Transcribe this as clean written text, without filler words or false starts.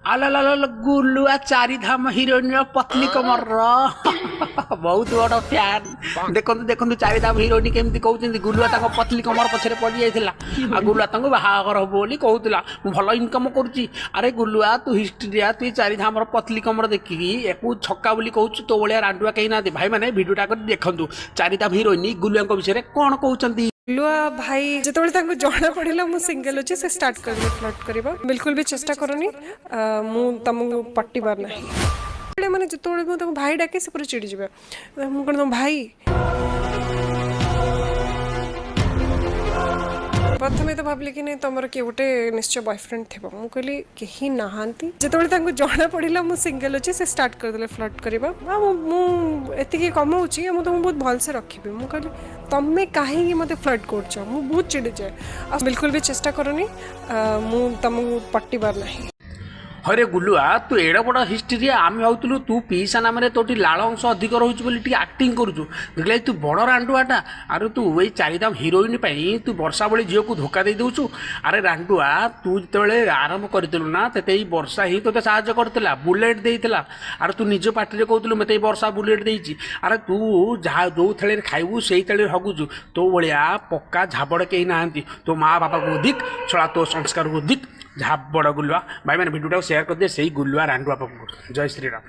ଆଲାଲାଲା, ଗୁଲୁଆ ଚାରିଧାମ ହିରୋଇନର ପତ୍ନୀ କମରର ବହୁତ ବଡ଼ ଫ୍ୟାନ୍। ଦେଖନ୍ତୁ ଦେଖନ୍ତୁ, ଚାରିଧାମ ହିରୋଇନ କେମିତି କହୁଛନ୍ତି ଗୁଲୁଆ ତାଙ୍କ ପତ୍ନୀ କମର ପଛରେ ପଡ଼ିଯାଇଥିଲା ଆଉ ଗୁଲୁଆ ତାଙ୍କୁ ବାହାଘର ହବ ବୋଲି କହୁଥିଲା, ମୁଁ ଭଲ ଇନକମ୍ କରୁଛି। ଆରେ ଗୁଲୁଆ, ତୁ ହିଷ୍ଟ୍ରିଆ, ତୁ ଚାରିଧାମର ପତ୍ନୀ କମର ଦେଖିକି ୟାକୁ ଛକା ବୋଲି କହୁଛୁ। ତୋ ଭଳିଆ ରାଣ୍ଡୁଆ କେହି ନାହାନ୍ତି। ଭାଇମାନେ, ଭିଡ଼ିଓଟା କରି ଦେଖନ୍ତୁ ଚାରିଧାମ ହିରୋଇନ ଗୁଲୁଆଙ୍କ ବିଷୟରେ କ'ଣ କହୁଛନ୍ତି। ଗୁଲୁଆ ଭାଇ ଯେତେବେଳେ ତାଙ୍କୁ ଜଣା ପଡ଼ିଲା ମୁଁ ସିଙ୍ଗଲ ଅଛି, ସେ ଷ୍ଟାର୍ଟ କରିଦେଲେ ଫ୍ଲର୍ଟ କରିବା। ବିଲକୁଲ ବି ଚେଷ୍ଟା କରନି, ମୁଁ ତମକୁ ପଟିବାର ନାହିଁ। ମାନେ ଯେତେବେଳେ ମୁଁ ତାଙ୍କୁ ଭାଇ ଡାକେ, ସେ ପୁରା ଚିଡ଼ିଯିବେ। ମୁଁ କ'ଣ ତମ ଭାଇ? ପ୍ରଥମେ ତ ଭାବିଲି କି ନାଇଁ, ତମର କିଏ ଗୋଟେ ନିଶ୍ଚୟ ବୟଫ୍ରେଣ୍ଡ ଥିବ। ମୁଁ କହିଲି କେହି ନାହାନ୍ତି। ଯେତେବେଳେ ତାଙ୍କୁ ଜଣା ପଡ଼ିଲା ମୁଁ ସିଙ୍ଗଲ ଅଛି, ସେ ଷ୍ଟାର୍ଟ କରିଦେଲେ ଫ୍ଲର୍ଟ କରିବା। ଆଉ ମୁଁ ଏତିକି କମାଉଛି ଆଉ ମୁଁ ତମକୁ ବହୁତ ଭଲସେ ରଖିବି। ମୁଁ କହିଲି ତମେ କାହିଁକି ମୋତେ ଫ୍ଲର୍ଟ କରୁଛ? ମୁଁ ବହୁତ ଚିଡ଼ିଯାଏ। ଆଉ ବିଲକୁଲ ବି ଚେଷ୍ଟା କରନି, ମୁଁ ତମକୁ ପଟିବାର ନାହିଁ। ହରେ ଗୁଲୁଆ, ତୁ ଏଡ଼େ ବଡ଼ ହିଷ୍ଟ୍ରିଆ। ଆମେ ଭାବୁଥିଲୁ ତୁ ପିଇସା ନାମରେ ତୋଠି ଲାଳ ଅଂଶ ଅଧିକ ରହୁଛି ବୋଲି ଟିକେ ଆକ୍ଟିଂ କରୁଛୁ। ଦେଖିଲା ତୁ ବଡ଼ ରାଣ୍ଡୁଆଟା। ଆରେ ତୁ ଏଇ ଚାରିଧାମ ହିରୋଇନ ପାଇଁ ତୁ ବର୍ଷା ଭଳି ଝିଅକୁ ଧୋକା ଦେଇ ଦେଉଛୁ। ଆରେ ରାଣ୍ଡୁଆ, ତୁ ଯେତେବେଳେ ଆରମ୍ଭ କରିଥିଲୁ ନା, ତତେ ଏଇ ବର୍ଷା ହିଁ ତୋତେ ସାହାଯ୍ୟ କରିଥିଲା, ବୁଲେଟ୍ ଦେଇଥିଲା। ଆରେ ତୁ ନିଜ ପାଟିରେ କହୁଥିଲୁ ମୋତେ ଏଇ ବର୍ଷା ବୁଲେଟ୍ ଦେଇଛି। ଆରେ ତୁ ଯାହା ଯେଉଁ ଥାଳିରେ ଖାଇବୁ ସେଇ ଥାଳିରେ ହଗୁଛୁ। ତୋ ଭଳିଆ ପକ୍କା ଝାବଡ଼ କେହି ନାହାନ୍ତି। ତୋ ମା ବାପାକୁ ଧିକ୍, ଛଳା, ତୋ ସଂସ୍କାରକୁ ଧିକ୍, ଝାବଡ଼ ଗୁଲୁଆ। ଭାଇମାନେ, ଭିଡ଼ିଓଟାକୁ ସେୟାର କରିଦିଏ ସେଇ ଗୁଲୁଆ ରାଣ୍ଡୁଆ ପାଖକୁ। ଜୟ ଶ୍ରୀରାମ।